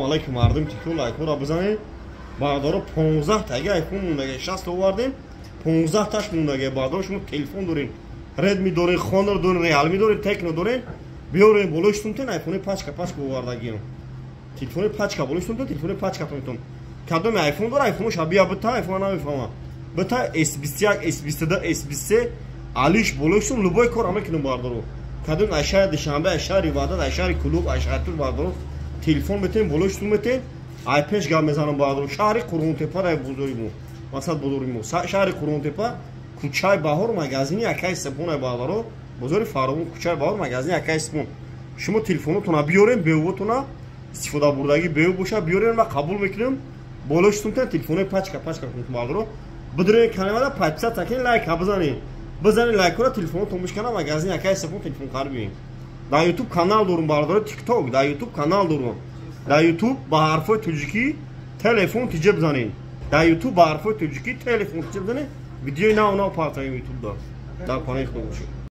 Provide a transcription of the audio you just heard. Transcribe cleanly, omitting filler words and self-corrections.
Алейкум, мардум, тикто лайкҳоро бизанед, бародаро. 15 таги айфон мондаги, 60 овардем, 15 таш мондаги. Бародаро, шумо телефон дорен, Редми дорен, Хонор дорен, Реалми дорен, Текно дорен, биёрен, болои сумтен айфони пачка пачка овардагиам. Телефони пачка болои сумтен, телефони пачка тонитон. Кадоми айфон дора, айфоноша бия бита, айфона намефаҳмам. Бита S21, S22, S23, алиш болои сум, любой кор мекунем, бародаро. Кадом ай шаҳри Душанбе, ай шаҳри Ваҳдат, ай шаҳри Кулуб, ай шаҳри Тур, бародаро, телефон метем, болои сум метем, ай пеш гап мезанам, бародаро. Шаҳри Қурғонтепа дай бозори мо. Масалан, бозори мо. Шаҳри Қурғонтепа, кӯчаи Баҳор, магазини Акаи Сепон, бародаро. Бозори Фаровон, кӯчаи Баҳор, магазини Акаи Сепон. Шумо телефонотона биёрем, беувотона истифода бурдагӣ беу боша, биёрем ва қабул мекунем. Болои сумтен телефонои пачка пачка кунем, бародаро. Бидурем каналда, подписаться кунед, лайка бизанед. Бизанед лайкора, телефонотон бишкана, магазини Акаи Сепон телефон харид. Дар YouTube канал дорум, бародаро, TikTok, дар YouTube канал дорум. Дар YouTube ба ҳарфҳои тоҷикӣ «Телефон тиҷа» бизанед. Дар YouTube ба ҳарфҳои тоҷикӣ «Телефон тиҷа» бизанед. Видеои нав нав партаем YouTube да. Дар паноҳи Худо бошед.